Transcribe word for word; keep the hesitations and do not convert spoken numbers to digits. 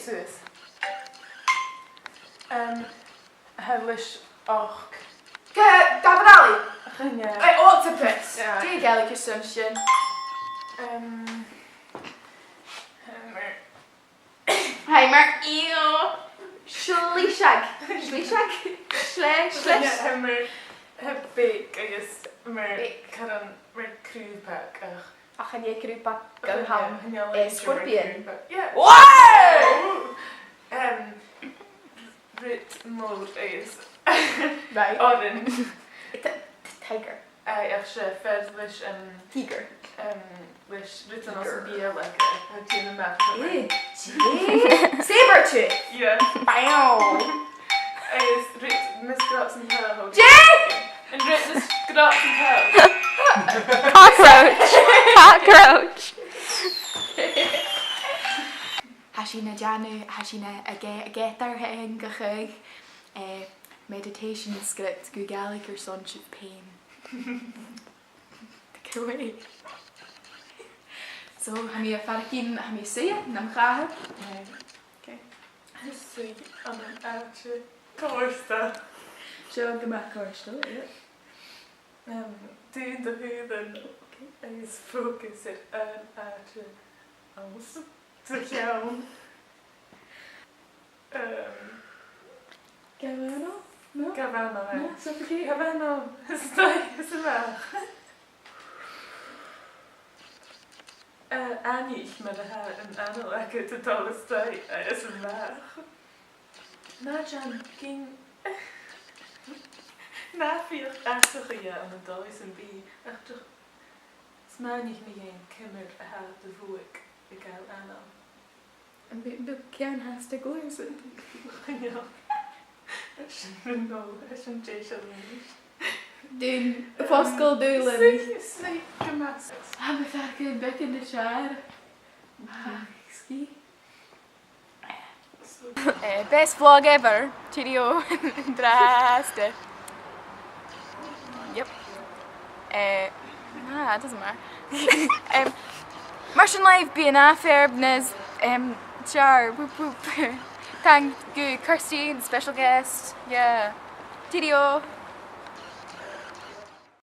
Suas. Em, tha e leis ochd. Ga-, gabh an ailidh. Chan e. Eh, octopus. Yeah. Dè a' Ghàidhlig airson sin? Em, em, Tha e mar, ew. Sliseag. Sliseag? Sle-, slis-. Tha e mar, tha e beag agus mar, beag. Caran mar crùbag, ach. Ach chan e crùbag gu h-àraid. Chan e, chan e, eh, scorpion. Crùbag. Yeah. Wow! Em, rud mòr agus, right, orange. T-, t-, tiger. Aye, ach 's e fear leis an, tiger, em, leis rud anns a' Beurla aige, tha e a' tighinn a-mach. Eh, dè? Saber tooth. Yeah. Bow. Agus rud nas grod san taigh. Dè? An rud nas grod san taigh. Cockroach. Cockroach. Tha sinn a' dèanamh, tha sinn a', a' ge-, a' gearradh fhèin gu chèile, eh, meditation script gu Gàidhlig airson sibh fhèin. Take it away. So, tha mi a' faireachdainn, tha mi a' suidhe nam chàr. Eh, okay. Tha mi a' suidhe ann an àite cofhurtail. Seo gu math cofhurtail, yeah. Em, dùin do shùilean, okay, agus fògas air aon àite anns do cheann. Em, gabh ann, no? Gabh ann, eh. No, suffocate. Gabh ann, a-staigh is a-mach. Eh, aithnichidh mar a tha an anail agad a' dol a-staigh is a-mach. Na dèan gin-, na feuch às a' chuibhle ann an dòigh sam bith, ach just smaoinich mu dheidhinn ciamar a tha do bhodhaig a' gabhail anail. Am bi, bi ceann fhathast a' gluasad? Chan eil. Sin an dòigh, sin dè seo a-nis. Dùin, fosgail dùbhlan. Suidh, suidh gu math. Tha mi a' faireachdainn beagan nas fheàrr. Ach, sgìth. Eh, best vlog ever. Cheerio. An-dràsta. Yep. Eh, ah, it doesn't matter. Em, mar sin leibh, bidh an ath fhear nas, em, fheàrr. Whoop, whoop. Thank you, Kirsty, the special guest. Yeah. Cheerio.